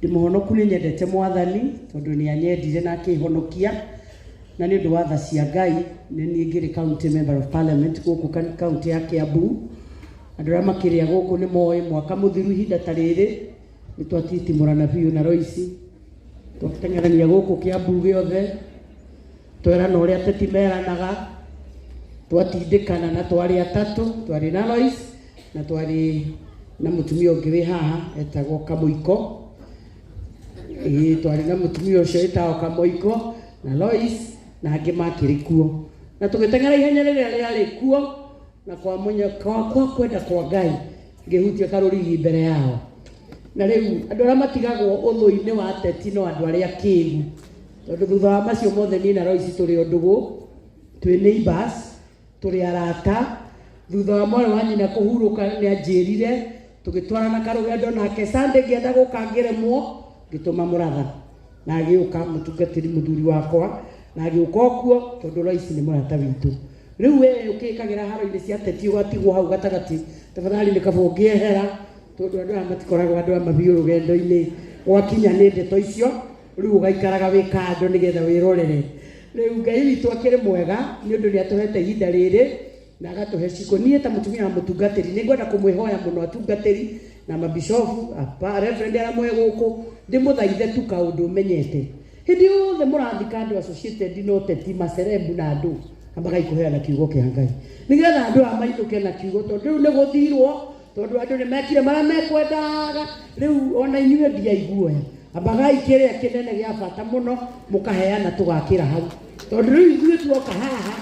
Ndĩ mũhonoku, nĩ nyendete Mwathani tondũ nĩ anyendire na akĩhonokia, na nĩ ũndũ wa tha cia Ngai nĩ niĩ ngĩrĩ county member of parliament gũkũ county ya Kiambu. Andũ arĩa makĩrĩa gũkũ nĩ moĩ mwaka mũthiru ihinda ta rĩrĩ nĩ twatitimũrana biũ na Royce, twateng'erania gũkũ Kiambu gĩothe, twerana ũrĩa ateti meranaga, twatindĩkana na twarĩ atatũ, twarĩ na Lois na twarĩ na mũtumia ũngĩ wĩ haha etagwo Kamũiko. Ĩĩ, twarĩ na mũtumia ũcio wĩtagwo Kamũiko na Lois na angĩ makĩrĩ kuo, na tũgĩteng'era ihenya rĩrĩa rĩarĩ kuo, na kwa mũnya kwa kwenda kwa Ngai ngĩhutia karũrigi mbere yao. Na rĩu andũ arĩa matigagwo ũthũ-inĩ wa ateti no andũ arĩa akĩgu, tondũ thutha wa macio mothe niĩ na Lois tũrĩ o ndũgũ, twĩ neighbors, tũrĩ arata. Thutha wa mwarĩ wa nyina kũhurũka nĩ anjĩrire tũgĩtwarana karũgendo nake Sunday, ngĩenda gũka ngĩremwo, ngĩtũma mũratha na agĩũka mũtungatĩri mũthuri wakwa, na agĩũka okuo tondũ Lois nĩ mũrata witũ. Rĩu we ũkĩkagĩra haro-inĩ cia ateti ũgatigwo hau gatagatĩ, tafadhali nĩ kaba ũngĩehera, tondũ andũ aya matikoragwo andũ a mabiũ rũgendo-inĩ. Gwakinya nĩ ndeto icio, rĩu ũgaikaraga wĩ kando nĩgetha wĩrorere. Rĩu Ngai witũ akĩrĩ mwega nĩ ũndũ nĩ atũhete ihinda rĩrĩ na agatũhe cikũ. Niĩ ta mũtumia wa mũtungatĩri nĩ ngwenda kũmwĩhoya mũno atungatĩri na mabishofu, reverend arĩa mwĩ gũkũ, ndĩmũthaithe tu kaũndũ menyete. Hĩndĩ yothe mũrathika andũ associated na ũteti, macerebu na andũ, ambagai kũheana kiugo kĩa Ngai nĩgetha andũ aya mainũke na kiugo, tondũ rĩu nĩ gũthirwo, tondũ andũ nĩ mekire marĩa mekwendaga. Rĩu ona inyuĩ ndiaiguoya, ambagai kĩrĩa kĩnene gĩa bata mũno mũkaheana, tũgakĩra hau, tondũ rĩu ithuĩ tuoka haha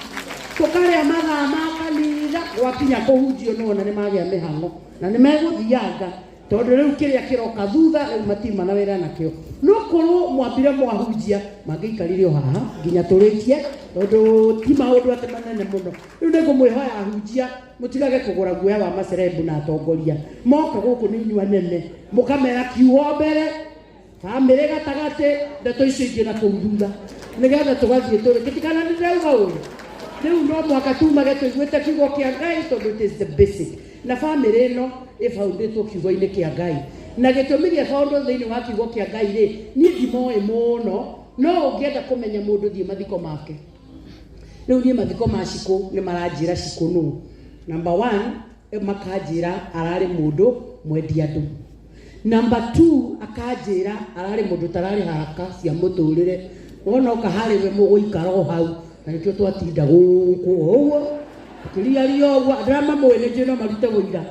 tũkarĩa mathaa ma kanitha, gwakinya kũhunjio nĩwona nĩ magĩa mĩhang'o na nĩ megũthianga, tondũ rĩu kĩrĩa kĩroka thutha rĩu matima na wĩra nakĩo. No korwo mwambire mwahunjia, mangĩikarire o haha nginya tũrĩkie, tondũ ti maũndũ atĩ manene mũno. Rĩu nĩ ngũmwĩhoya ahunjia mũtigage kũgũra guoya wa macerebu na atongoria moka gũkũ nĩ inyuĩ anene, mũkamera kiugo mbere, bamĩrĩ gatagatĩ, ndeto icio ingĩ na kũu thutha, nĩgetha tũgathiĩ tũrĩ kĩtikana. Nĩ ndĩrauga ũru? Rĩu no mũhaka tumage tũiguĩte kiugo kĩa Ngai, tondũ it is the basic, na bamĩrĩ ĩno ĩbaundĩtwo kiugo-inĩ kĩa Ngai, na gĩtũmi gĩa baũndwo thĩinĩ wa kiugo kĩa Ngai rĩ, niĩ ndimoĩ mũno, no ũngĩenda kũmenya mũndũ, thiĩ mathiko make. Rĩu niĩ mathiko ma Cikũ nĩ maranjĩra Cikũ nũ. Number one, makanjĩra ararĩ mũndũ mwendi andũ. Number two, akanjĩra ararĩ mũndũ tararĩ haraka cia mũtũrĩre, wona oka harĩ we mũgũikara o hau, na nĩkĩo twatinda gũkũ o ũguo tũkĩriaria ũguo. Andũ arĩa mamũĩ nĩ njũĩ no marute ũira,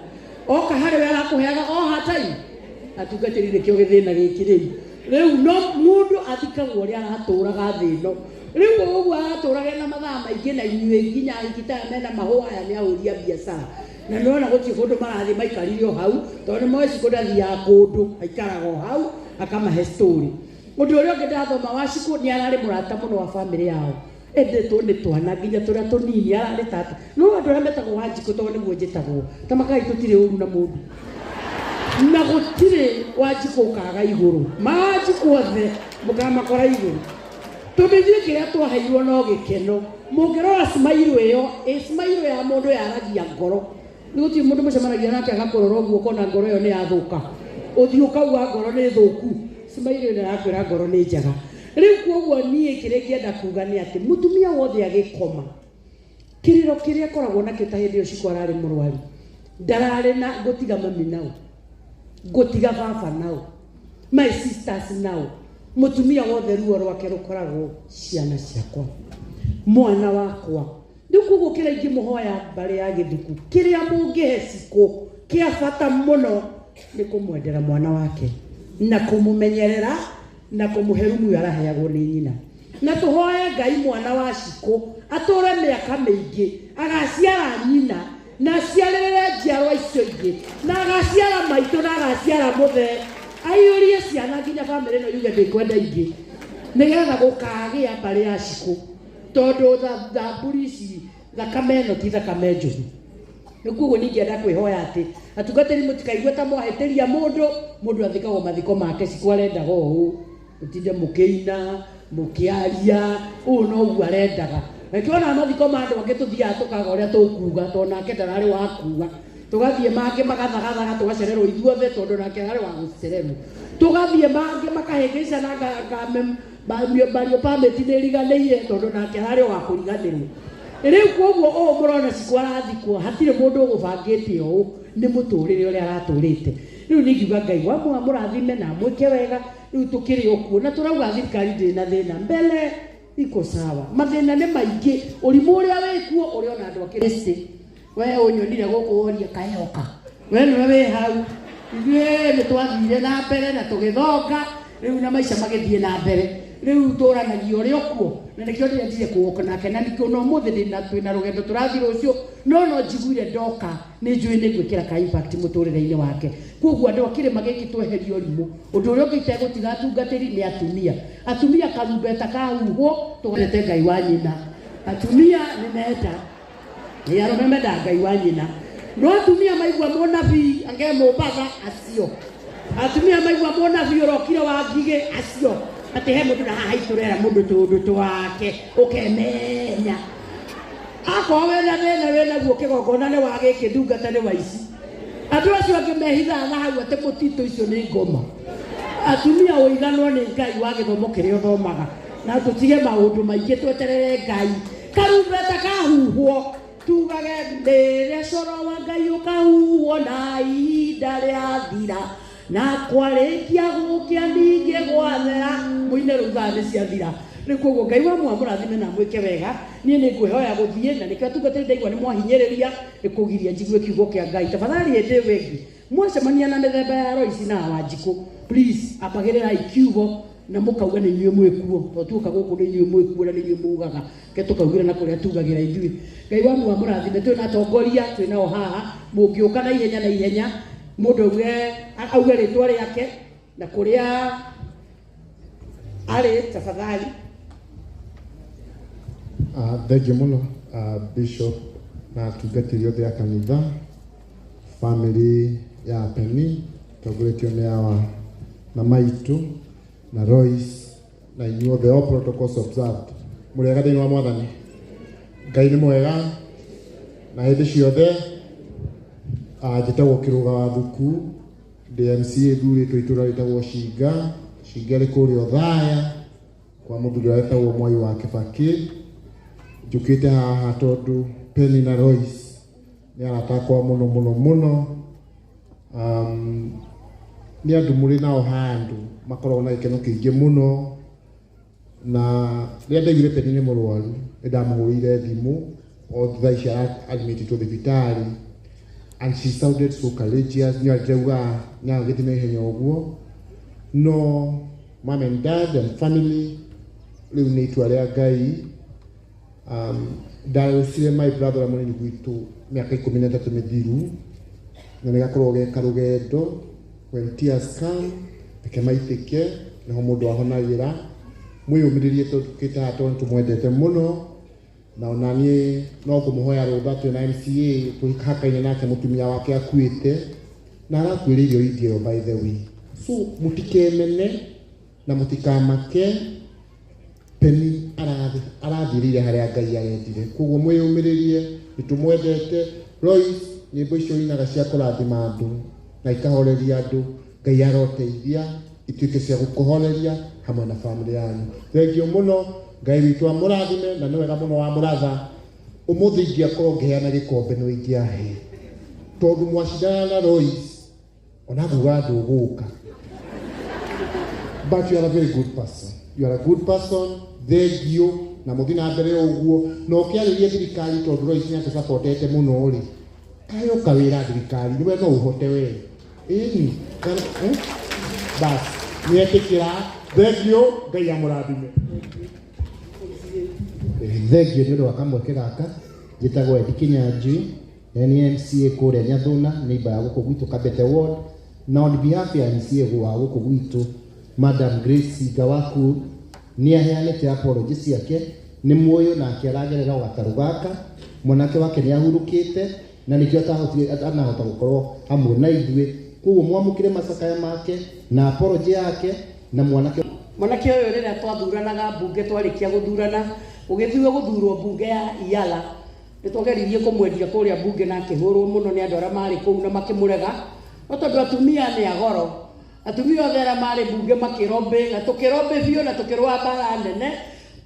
oka harĩ we arakũheaga o hatai. Atungatĩri, nĩkĩo gĩthĩna gĩkĩ rĩu. Rĩu no mũndũ athikagwo ũrĩa aratũraga thĩ ĩno. Rĩu ũguo aratũraga na mathaa maingĩ na inyuĩ, nginya ahiki taya mena mahũa aya nĩ ahũri a biacara, na nĩwona gũtirĩ kũndũ marathiĩ, maikarire o hau tondũ nĩ moĩ Cikũ ndathiaga kũndũ, aikaraga o hau akamahe story. Ũndũ ũrĩa ũngĩ ndathoma wa Cikũ, nĩ ararĩ mũrata mũno wa bamĩrĩ yao, endetwo nĩ twana nginya tũrĩa tũnini, ararĩ tata. No andũ arĩa metagwo Wanjikũ, tondũ nĩguo njĩtagwo, ta makai, tũtirĩ ũru na mũndũ, na gũtirĩ Wanjikũ ũkaga igũrũ. Mawanjikũ othe mũkamakora igũrũ, tondũ ithuĩ kĩrĩa twaheirwo no gĩkeno. Mũngĩrora smile ĩyo, ĩ smile ya mũndũ yaragia ngoro. Nĩ gũtirĩ mũndũ mũcemanagia nake agakũrora ũguo ũkona ngoro ĩyo nĩ yathũka, ũthiũ ũkauga ngoro nĩ thũku. Smile ĩyo ĩrakwĩra ngoro nĩ njega. Rĩu koguo niĩ kĩrĩa ingĩenda kuga nĩ atĩ mũtumia wothe agĩkoma, kĩrĩro kĩrĩa akoragwo nakĩo ta hĩndĩ ĩyo Cikũ ararĩ mũrwaru, ndararĩ na ngũtiga mami nao, ngũtiga baba nao, my sisters nao. Mũtumia wothe ruo rwake rũkoragwo ciana ciakwa, mwana wakwa. Rĩu koguo kĩrĩa ingĩmũhoya mbarĩ ya Gĩthuku, kĩrĩa mũngĩhe Cikũ kĩa bata mũno nĩ kũmwendera mwana wake na kũmũmenyerera na kũmũhe rumu ĩyo araheagwo nĩ nyina, na tũhoe Ngai mwana wa Cikũ atũre mĩaka mĩingĩ, agaciara nyina na aciarĩrĩre njiarwa icio ingĩ, na agaciara maitũ na agaciara mũthee, aiyũrie ciana nginya bamĩrĩ ĩno yuge ndĩkwenda ingĩ, nĩgetha gũkagĩa mbarĩ ya Cikũ, tondũ thamburi ici, thakame ĩno ti thakame njũru. Rĩu koguo ningĩenda kwĩhoya atĩ atungatĩri mũtikaigue ta mwahĩtĩria mũndũ. Mũndũ athikagwo mathiko make. Cikũ arendaga ũũ, mũtinde mũkĩina mũkĩaria ũũ, noguo arendaga. Na mathiko ma andũ angĩ tũthiaga tũkaga ũrĩa tũkuga, tondũ nake ndararĩ wa kuga, tũgathiĩ mangĩ magathagathaga, tũgacererwo ithuothe, tondũ nake ararĩ wa gũcererwo. Tũgathiĩ mangĩ makahĩngĩcana mario pamĩti nĩ ĩriganĩire tondũ nake ararĩ o wa kũriganĩrwo. Rĩu koguo ũũ mũrona Cikũ arathikwo, hatirĩ mũndũ ũgũbangĩte ũũ, nĩ mũtũrĩre ũrĩa aratũrĩte. Rĩu niĩ ngiuga Ngai wa amũrathime na amwĩke wega. Rĩu tũkĩrĩ o kuo na tũrauga thirikari ndĩrĩ na thĩna, mbele iko sawa. Mathĩna nĩ maingĩ, ũrimũ ũrĩa wĩkuo ũrĩa ona andũ akĩrĩcĩ. We ũnyonire gũkũ woria kaehoka, we nĩwe wĩ hau. Ithuĩ nĩ twathire na mbere na tũgĩthonga rĩu na maica magĩthiĩ na mbere. Rĩu tũranagia ũrĩa ũkuo, na nĩkĩo ndĩrendire kũwoka nake, na nĩkĩo na ũmũthĩ ndĩna twĩna rũgendo tũrathiĩ rũciũ, no no njiguire ndoka nĩ njũĩ nĩ ngwĩkĩra ka impact mũtũrĩre-inĩ wake. Koguo andũ a kĩrĩma gĩkĩ tweherie ũrimũ. Ũndũ ũrĩa ũngĩ itegũtiga atungatĩri nĩ atumia. Atumia karumbeta kahuhwo tũgete Ngai wa nyina. Atumia nĩ menda, nĩ arũme menda Ngai wa nyina, no atumia maigua mũnabii ange Mombatha acio, atumia maigua mũnabii ũrokire wa ngigĩ acio, atĩ he mũndũ na haha itũrera mũndũ tũndũ twake ũkemenya. Akorwo wĩna thĩna wĩnaguo kĩgongona nĩ wa gĩkĩ, ndungata nĩ wa ici. Andũ acio angĩ mehithaga na hau atĩ mũtitũ icio nĩ ngoma. Atumia ũiganwo nĩ Ngai wa gĩthomo kĩrĩa ũthomaga, na tũtige maũndũ maingĩ, tweterere Ngai. Karumbeta kahuhwo tugage rĩrĩa coro wa Ngai ũkahuhwo na ihinda rĩathira, na kwarĩkia gũkĩa ningĩ gwathera, mũine rĩu thaa nĩ ciathira. Rĩu koguo Ngai wa mũrathime na amwĩke wega. Niĩ nĩ ngwĩhoya gũthiĩ, na nĩkĩo atungatĩri ndaigua nĩ mwahinyĩrĩria nĩ kũgiria njigue kiugo kĩa Ngai. Tafadhali hĩndĩ ĩyo ĩngĩ mwacemania na mĩthemba ya Royce na Wanjikũ, please ambagĩrĩrai kiugo na mũkauga nĩ inyuĩ mwĩkuo, tondũ tuoka gũkũ nĩ inyuĩ mwĩkuo na nĩ inyuĩ mugaga, ke tũkaugĩra na kũrĩa tugagĩra ithuĩ. Ngai wa mũrathime. Twĩna atongoria twĩnao haha, mũngĩũka na ihenya na ihenya, mũndũ auge rĩtwa rĩake na kũrĩa arĩ tafadhali. Thengiũ mũno Bishop na atungatĩri othe a kanitha, family ya Penny tongoretio nĩ awa na maitũ na Royce na inyuothe, all protocols observed. Mũrĩega thĩinĩ wa Mwathani? Ngai nĩ mwega na hĩndĩ ciothe. Njĩtagwo Kĩrũga wa Thuku, ndĩ MCA thurĩtwo itũra rĩtagwo Cinga. Cinga rĩ kũrĩa Othaya kwa mũthuri ũrĩa wetagwo Mwai wa Kĩbakĩ. Njũkĩte haha tondũ Penny na Royce nĩ arata akwa mũno mũno mũno. Nĩ andũ mũrĩ nao handũ makoragwo na gĩkeno kĩingĩ mũno, na rĩrĩa ndaiguire Penny nĩ mũrwaru nĩ ndamũhũrĩire thimũ o thaa ici admitĩtwo thibitarĩ, and she sounded so courageous. Nĩ ndĩrauga nĩ agĩthiĩ na ihenya ũguo, no mom and dad and family, rĩu nĩ itua rĩa Ngai. Ndarũcire my brother ũrĩa mũnini gwitũ mĩaka 13 mĩthiru, na nĩ gakoragwo ge karũgendo. When tears come, reke maitĩke, nĩho mũndũ ahonagĩra. Mwĩyũmĩrĩrie tondũ tũkĩte haha tondũ tũmwendete mũno, na ona niĩ no ngũmũhoya rũtha twĩna MCA tũhakaine nake, mũtumia wake akuĩte na arakuĩrĩire o India ĩyo, by the way, so mũtikemene na mũtikamake. Penny arathirĩire harĩa Ngai arendire, koguo mwĩyũmĩrĩrie, nĩ tũmwendete. Royce, nyĩmbo icio ũinaga cia kũrathima andũ na ikahoreria andũ, Ngai aroteithia ituĩke cia gũkũhoreria hamwe na family yanyu. Thengiũ mũno, Ngai witũ amũrathime, na nĩ wega mũno wa mũratha. Ũmũthĩ ingĩakorwo ngĩheana gĩkombe no ingĩahe, tondũ mwacindana na Royce ona nguga ndũgũka, but you are a very good person, you are a good person. Thengiũ na mũthiĩ na mbere ũguo, na ũkĩarĩrie thirikari, tondũ Royce nĩ atũcapotete mũno rĩ, kayo kawĩra thirikari nĩwe no ũhote we ĩni bas nĩetĩkĩra. Thengiũ, Ngai amũrathime. Thengiũ nĩ ũndũ wa kamweke gaka. Njĩtagwo Edi Kinyanjui na nĩ MCA kũrĩa Nyathuna, neighbor ya gũkũ gwitũ Kabete Ward, na on behalf ya MCA wa gũkũ gwitũ Madam Grace Gawaku nĩ aheanĩte apology ciake. Nĩ muoyo nake aragerera o gatarũ gaka, mwanake wake nĩ ahurũkĩte na nĩkĩo atahotire atanahota gũkorwo hamwe na ithuĩ. Koguo mwamũkĩre macakaya make na apology yake na mwanake. Mwanake ũyũ, rĩrĩa twathuranaga mbunge, twarĩkia gũthurana ũgĩthiwe gũthurwo mbunge ya Iyala, nĩ twageririe kũmwendia kũrĩa mbunge na akĩhũrwo mũno nĩ andũ arĩa marĩ kũu na makĩmũrega, no tondũ atumia nĩ agoro. Atumia othe arĩa marĩ mbunge makĩrobĩ na tũkĩrobĩ biũ na tũkĩrũa mbara nene,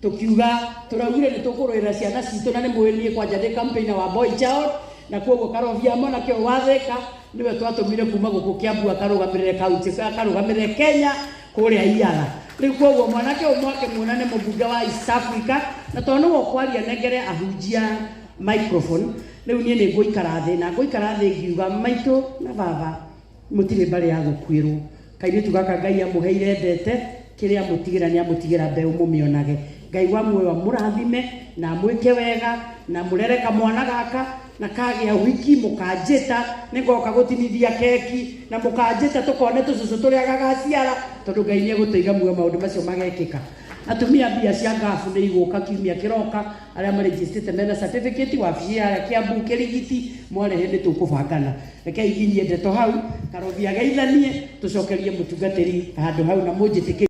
tukiuga tũraugire nĩ tũkũrũĩra ciana citũ, na nĩ mũĩ niĩ kwanja ndĩ campaigner wa boy child, na koguo Karobia mwanake ũyũ wa Thĩka nĩwe twatũmire kuma gũkũ Kiambu akarũgamĩrĩre kaunti, akarũgamĩrĩre Kenya kũrĩa Iara. Rĩu koguo mwanake ũyũ mwakĩmuona nĩ mũmbunge wa East Africa, na tondũ nĩwe ũkwaria nengere ahunjia microphone. Rĩu niĩ nĩ ngũikara thĩ na ngũikara thĩ ngiuga maitũ na baba mũtirĩ mbarĩ ya gũkuĩrwo. Kairĩtu gaka Ngai amũheire ndete, kĩrĩa amũtigĩra nĩ amũtigĩra mbeũ mũmĩonage. Ngai wa muoyo amũrathime na amwĩke wega na mũrere kamwana gaka na kagĩa ũhiki mũkanjĩta, nĩngoka gũtinithia keki na mũkanjĩta tũkone tũcũcũ tũrĩa gagaciara, tondũ Ngai nĩ egũtũiga muoyo maũndũ macio magekĩka. Atumia mbia cia ngabu nĩ igũka kiumia kĩroka, arĩa marĩnjĩstĩte mena certificate wabici ya Kiambu kĩrigiti mwarehe nĩ tũkũbangana. Rekei nginyie ndeto hau, Karobia ageithanie, tũcokerie mũtungatĩri handũ hau na mũnjĩtĩkĩrie.